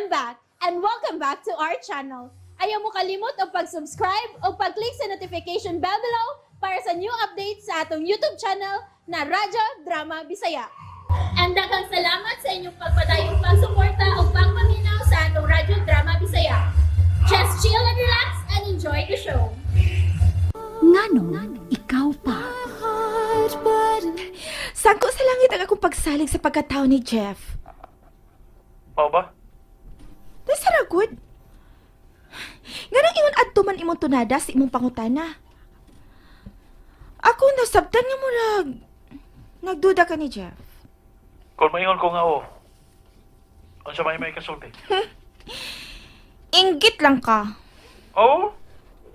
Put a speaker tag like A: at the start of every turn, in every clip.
A: I'm back and welcome back to our channel. Ayaw mo kalimot og pag-subscribe o pag-click sa notification bell below para sa new updates sa atong YouTube channel na Radyo Drama Bisaya. And daghang salamat sa inyong pagpadayong pagsuporta o pagpaminaw sa atong Radyo Drama Bisaya. Just chill and relax and enjoy the show.
B: Nganong ikaw pa?
C: Sangko sa langit ang akong pagsalig sa pagkatao ni Jeff.
D: Mao ba?
C: Nasa ragod. Nganong ingon adto man imong tunada sa imong pangutana? Ako nasabtan nga murag nagduda ka ni Jeff.
D: Kung maingon ko nga o, unsa may may kasulti?
C: Inggit lang ka.
D: Oh,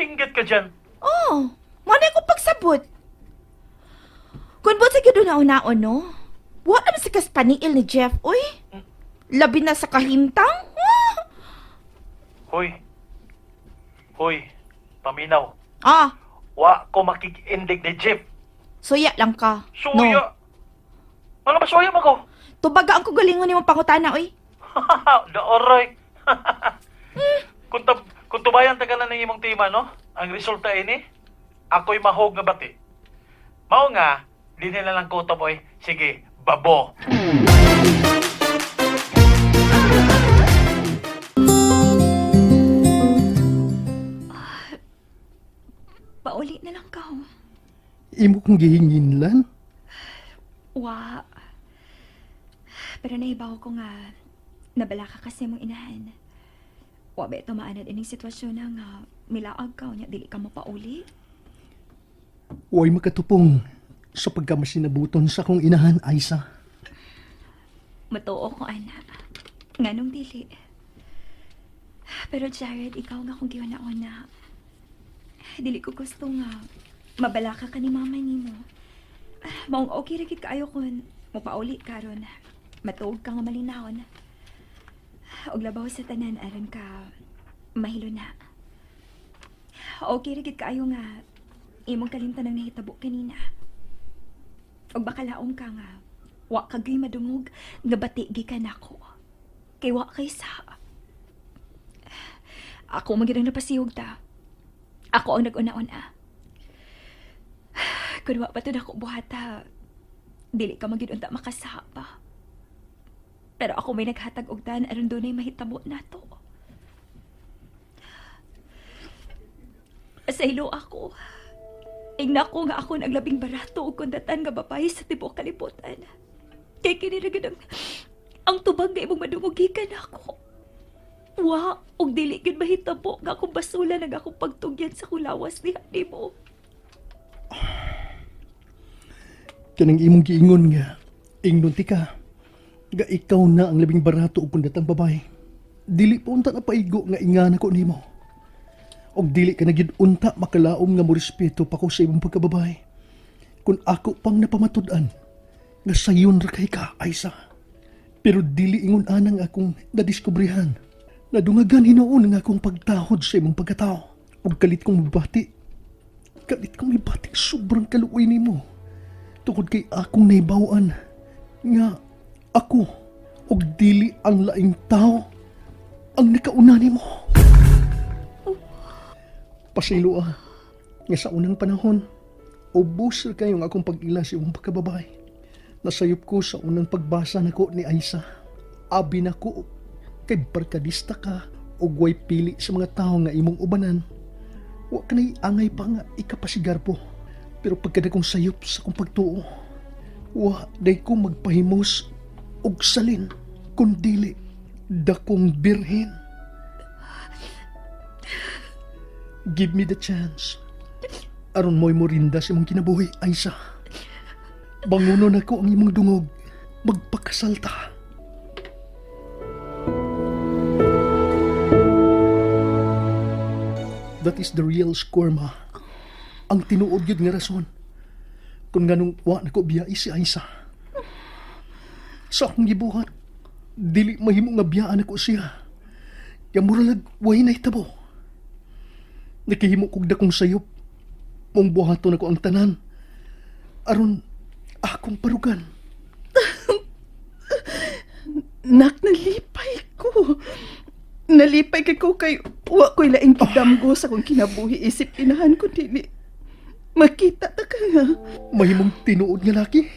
D: inggit ka dyan.
C: Oh, mo na akong pagsabot. Kung buot sa gyud una-unaon, no? Wa naman sa kaspaniil ni Jeff, uy. Labi na sa kahimtang. Ah!
D: Hoy. Hoy, paminaw.
C: Ah,
D: Wa ko makikindig ni Jeff.
C: suya lang ka.
D: Suya.
C: No.
D: Ano ba suya mo ko?
C: Tubaga ang kagalingon nimong pangutana, uy.
D: Daoray. Kung tubayan tagalan ng imong tima, no? Ang resulta ini, ako'y mahog nga bati. Mao nga, di nila lang ko boy. Sige, babo.
B: Pauli na lang ka, oh.
E: Imo kong gihinginlan?
B: Wa. Pero nahibaw ko nga, nabala ka kasi mong inahan. Wa ba ito maanad ining sitwasyon na nga milaag ka, unya dili ka mapauli?
E: Huwag makatupong sa pagkamasinabuton sa akong inahan, Aisa.
B: Matuo ko, ana. Nganong dili. Pero Jared, ikaw nga kung giuna-una. Dili ko gusto nga mabala ka ni mama nimo. Ah, maong okay ra gid kaayo kun mopauli karon. Matuog ka nga malinawon. Og labaw sa tanan aron ka mahilo na. Okay ra gid kaayo nga imong kalimtan ang nahitabo kanina. Og baka laom ka nga wa ka gyud madungog nga bati gikan nako. Kay wa kay sa. Ako man gyud ang napasihog ta. Ako ang nag-una-una. Kun wa pa to nako buhata, dili ka magyud unta makasapa. Pero ako may naghatag og dan aron dunay mahitabo nato. Sa ilo ako. Ingna ko nga ako naglabing barato og kundatan nga babae sa tibuok kalibutan. Kay kini ra gyud ang tubag nga imong madungog gikan nako. Wa, og dili gyud mahitabo nga akong basula nag akong pagtugyan sa kulawas ni nimo.
E: Kanang imong giingon nga, ingnon ti ka, nga ikaw na ang labing barato og kundatang babae. Dili pa unta na paigo nga ingana ko nimo. Og dili ka na gyud unta makalaom nga morespeto pa ko sa imong pagkababae. Kung ako pang napamatud-an, nga sayon ra kay ka, Aisa. Pero dili ingon anang akong nadiskubrihan. Nadungagan hinuon ang akong pagtahod sa imong pagkatao. Og kalit kong mabati. Kalit kong mibati sobrang kaluoy nimo. Tungod kay akong naibawan nga ako og dili ang laing tao ang nakauna nimo. Pasaylo ah, nga sa unang panahon, ubos ra kayo ang akong pag-ila sa imong pagkababae. Nasayop ko sa unang pagbasa nako ni Aisa. Abi nako kay barkadista ka og way pili sa mga tao nga imong ubanan. Wa ka na'y angay pa nga ikapasigarbo. Pero pagkada kong sayop sa akong pagtuo, wa day ko magpahimos og salin kundili dakong birhen. Give me the chance. Aron mo'y morinda sa imong kinabuhi, Aisa. Bangunon ako ang imong dungog. Magpakasal ta. That is the real score, ma. Ang tinuod yun nga rason. Kung ganong wa na ko biyai si Aisa. Sa akong gibuhat, dili mahimo nga biyaan ako siya. Kaya muralag way na itabo. Nakihimo kog dakong sayop. Mong buhaton ako ang tanan. Aron akong parugan.
C: Nak, nalipay ko.
F: Nalipay kay ko kay wa ko'y laing gidamgo sa kong kinabuhi isip inahan ko dili. Makita ta ka nga.
E: Mahimong tinuod nga laki.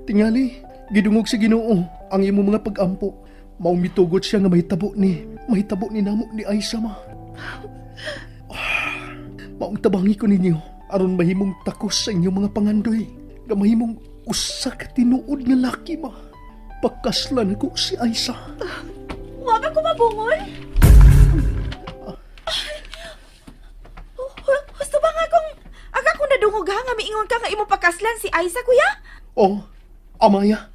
E: Tingali, gidungog sa Ginoo ang imong mga pagampo. Maong mitugot siya nga mahitabo ni namo ni Aisa ma. Maong tabangi ko ninyo aron mahimong takos sa inyong mga pangandoy. Nga mahimong usa ka tinuod nga laki ma. Pakaslan ko si Aisa.
C: Wa ba ko mabungol? Gusto ba nga kung aga kung nadungog ha nga miingon ka nga imo pakaslan si Aiza, kuya?
E: Oh, Amaya.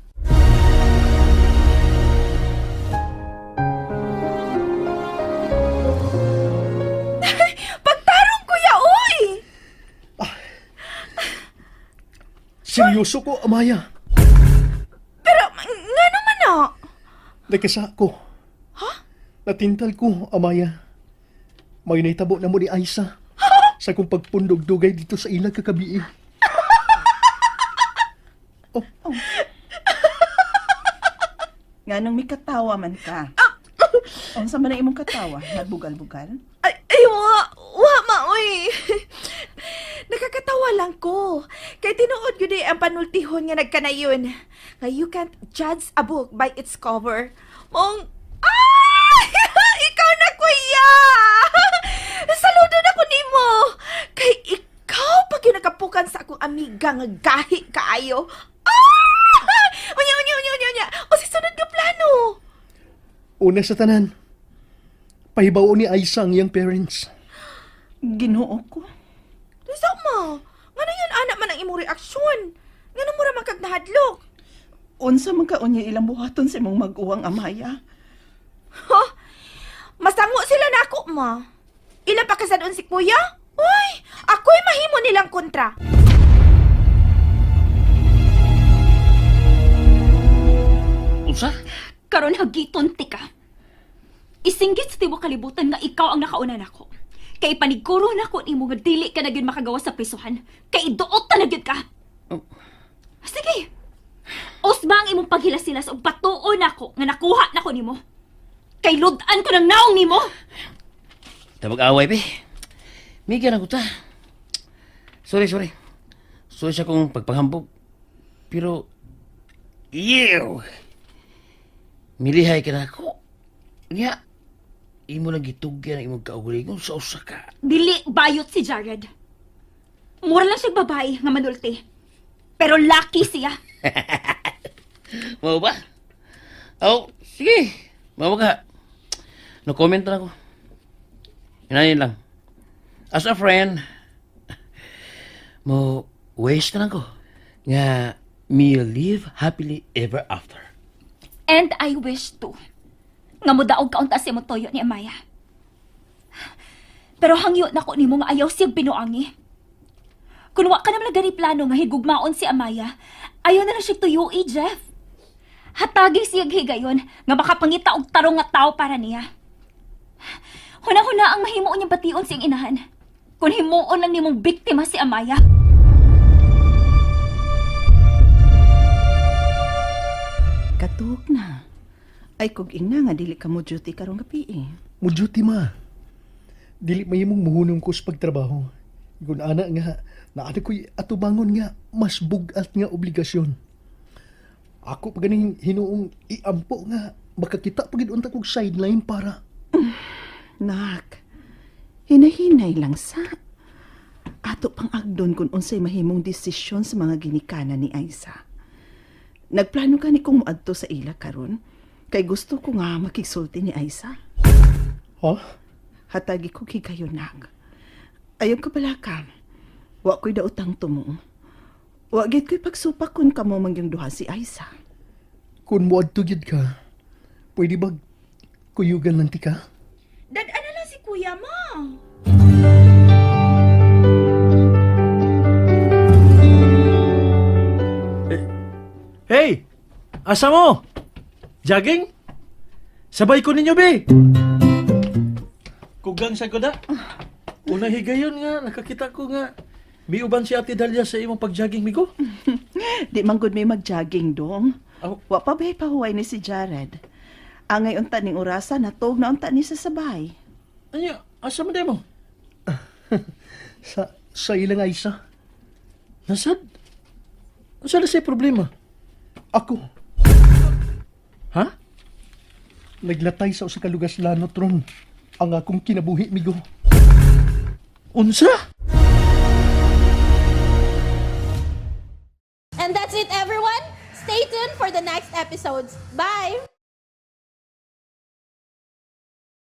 C: Pagtarong kuya, uy!
E: Seryoso ko, Amaya.
C: Pero ngano man na?
E: Nagkasa ko. Ha? Natintal ko, Amaya. May naitabo na mo ni Aisa. Sa kong pagpundog-dugay dito sa ilang kakabii. Oh,
F: Nganong may katawa man ka. Unsa man ang imong katawa? Nagbugal-bugal?
C: Ay, ay wa, wa ma, uy. Nakakatawa lang ko. Kay tinuod gyud eh ang panultihon nga nagkanayon. Nga you can't judge a book by its cover. Mong, ay! Ikaw na, kuya! Saludo na ko nimo. Kay ikaw pag yun nakapukan sa akong amiga nga gahi kaayo. Ah! Unya, unya, unya, unya, unya. O si sunod nga plano.
E: Una sa tanan, pahibaw ni Aisa ang iyang parents.
F: Ginoo ko.
C: Sa ma, ngano yun anak man ang imong reaksyon? Ngano mura man kag nahadlok?
F: Unsa man ka unya ilang buhaton sa imong mag-uwang Amaya?
C: Ha? Masango sila na ako, ma. Ila pa kasadon si kuya? Uy, ako'y mahimo nilang kontra.
G: Unsa?
B: Karon hagiton ti ka. Isinggit sa tibuok kalibutan nga ikaw ang nakauna nako. Kay paniguro nako nimo nga dili ka na gyud makagawa sa prisuhan. Kay duot ta na gyud ka.
G: Oh.
B: Sige. Usba ang imong paghilas-hilas ug patuo nako nga nakuha nako nimo. Kay lud-an ko ng naong nimo.
G: Tabag away be. Migyan ako ta. Sorry, sorry. Sorry sa akong pagpanghambog. Pero, ew! Milihay ka na ako. Nga, imo lang gitugyan ang imong kaugalingon sa usa ka.
B: Dili bayot si Jared. Mura lang siya babae nga manulti. Pero lucky siya.
G: Mao ba? Oh, sige. Mao ka. No comment na ako. Inayin lang. As a friend, mo waste na lang ko. Nga, me live happily ever after.
B: And I wish to. Nga mo daog kaunta sa imong toyo ni Amaya. Pero hangyo na ko nimo nga ayaw siyang binuangi. Kung wa ka naman gani plano nga higugmaon si Amaya, ayaw na lang siya tuyoi, Jeff. Hatagi siya higayon nga makapangita og tarong nga tao para niya. Huna-huna ang mahimuon niyang bation siyang inahan. Kung himuon lang nimong biktima si Amaya.
F: Katuok na. Ay kog ina nga dili ka mo duty karong gabi eh.
E: Mo duty ma. Dili mahimong muhunong ko sa pagtrabaho. Kung ana nga, naana ko'y atubangon nga, mas bugat nga obligasyon. Ako pa ganing hinuong iampo nga, makakita pa gid unta kog sideline para.
F: Nak, hinahinay lang sa. Ato pang agdon kung unsay mahimong desisyon sa mga ginikanan ni Aiza. Nagplano gani kong moadto sa ila karon kay gusto ko nga makigsulti ni Aiza.
E: Ha?
F: Hatagi ko kayo nak. Ayaw ka pala ka. Wa ko'y daotang tumo. Wa gid ko'y pagsupak kun kamo mangyong duha si Aiza.
E: Kung moadto gyud ka, pwede ba kuyugan lang ti ka?
C: Dad-ana lang si kuya, ma.
D: Hey! Asa mo? Jogging? Sabay ko ninyo, be! Kugang sa ko da. Una higayon nga, nakakita ko nga. Miuban si Ate Dalia sa imong pag-jogging, migo.
F: Di man gud may mag-jogging dong.
D: Aw.
F: Wa pa bay pahuway ni si Jared. Angay unta ning orasa natog na unta ni sa sabay.
D: Anya, asa man mo?
E: Sa ilang Aisa.
D: Nasad? Unsa na say problema?
E: Ako,
D: Ha?
E: naglatay sa usa ka lugas lanot ron. Ang akong kinabuhi, migo.
D: Unsa?
A: And that's it, everyone. Stay tuned for the next episodes. Bye!